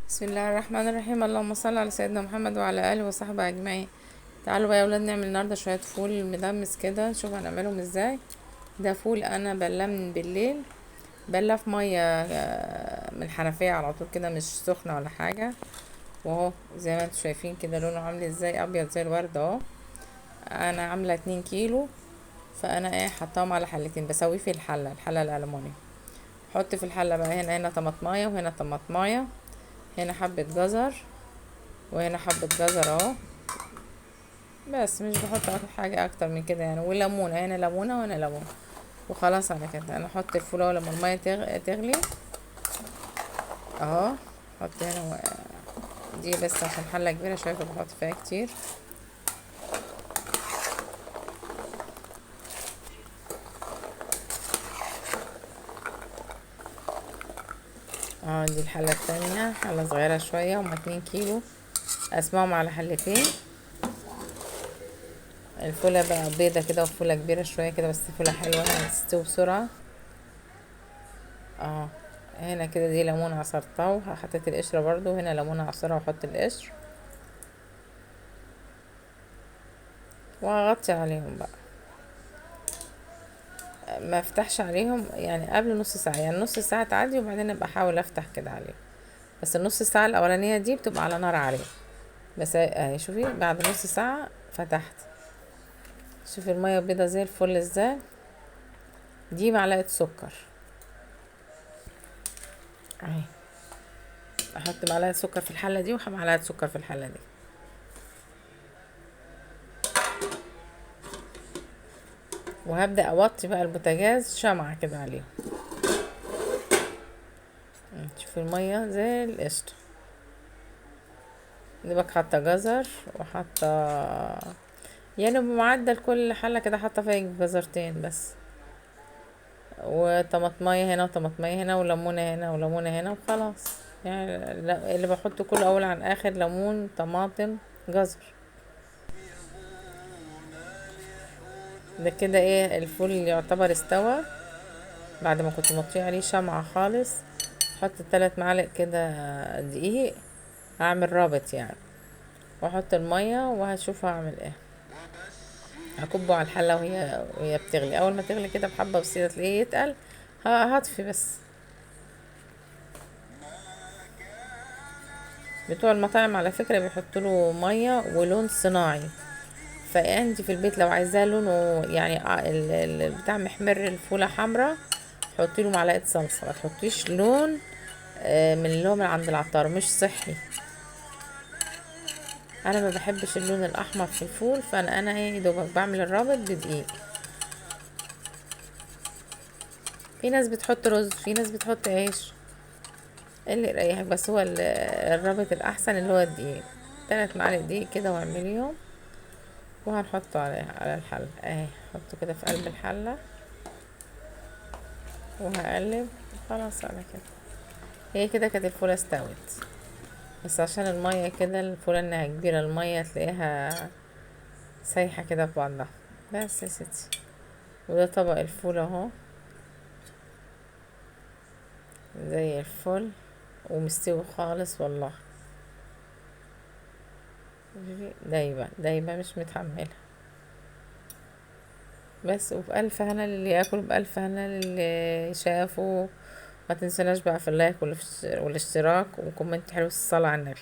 بسم الله الرحمن الرحيم. اللهم صل على سيدنا محمد وعلى اله وصحبه اجمعين. تعالوا بقى يا ولاد نعمل النهارده شوية فول مدمس كده، نشوف هنعملهم ازاي. ده فول انا بلاه من بالليل، بلاه في مية من الحنفية على طول كده، مش سخنة ولا حاجة. واهو زي ما انتم شايفين كده لونه عامل ازاي، ابيض زي الورد اهو. انا عامله 2 كيلو، فانا ايه حطاهم على حلتين، بسويه في الحلة، الحلة الالومنيوم. حط في الحلة بقى هنا طماطمايه، وهنا طماطمايه، هنا حبه جزر، وهنا حبه جزر اهو. بس مش بحط حاجة اكتر من كده يعني، وليمونه، هنا ليمونه وهنا ليمونه، وخلاص على كده. انا احط الفول اهو لما المية تغلي اهو، احط هنا دي بس عشان حله كبيرة شوية فبحط فيها كتير. دي الحلة التانية، حله صغيرة شوية، هما 2 كيلو، اقسمهم على حلتين. الفوله بقى بيضة كده وفوله كبيرة شوية كده، بس فوله حلوة يعني تستوي بسرعة. هنا كده دي ليمون عصرتها وحطيت القشرة برضو، هنا ليمون عصرها واحط القشر، وهغطي عليهم بقى، ما افتحش عليهم يعني قبل نص ساعة، يعني نص ساعة تعدي وبعدين ابقى احاول افتح كده عليهم، بس النص ساعة الاولانية دي بتبقى على نار عالية بس. اهي شوفي بعد نص ساعة فتحت، شوفي المية بيضة زي الفل ازاي. دي معلقه سكر اهي، احط معلقه سكر في الحلة دي ومعلقة سكر في الحلة دي. وهبدأ اوطي بقى البوتاجاز شمعة كده عليهم. شوفي المية زي القشطة. دي حاطة جزر وحاطة يعني بمعدل كل حلة كده حاطة فيها جزرتين بس، وطماطمية هنا وطماطمية هنا وليمونة هنا وليمونة هنا وخلاص. يعني اللي بحطه كله اول عن اخر ليمون طماطم جزر. ده كده ايه الفول اللي يعتبر استوى بعد ما كنت مطفيه عليه شمعة خالص. احط 3 معالق كده دقيق، هعمل رابط يعني، واحط المية وهشوف هعمل ايه. هكبه على الحلة وهي بتغلي، اول ما تغلي كده بحبة بسيطة تلاقيه يتقل، هطفي بس. بتوع المطاعم على فكرة بيحطوا له مية ولون صناعي، فانت في البيت لو عايزاه لونه يعني البتاع محمر الفوله حمراء، حطي له معلقه صلصه، ما تحطيش لون من اللي هو من عند العطار، مش صحي. انا ما بحبش اللون الاحمر في الفول، فانا ايه دوبك بعمل الرابط بدقيق. في ناس بتحط رز، في ناس بتحط عيش، اللي يريحك، بس هو الرابط الاحسن اللي هو الدقيق. 3 معالق دقيق كده واعمليهم، وهنحطه على الحلة اهي، حطه كده في قلب الحلة وهقلب خلاص على كده. هي كده كانت الفوله استوت، بس عشان المية كده الفوله انها كبيرة المية تلاقيها سايحه كده في بعضها. بس يا ستي، وده طبق الفول اهو زي الفل ومستوي خالص والله، دايبه دايبه مش متحملة بس. وبألف هنا للي ياكل، بألف هنا للي شافه. ما تنسوناش بقى في ال like والاشتراك و comment حلو، الصلاة على النبي.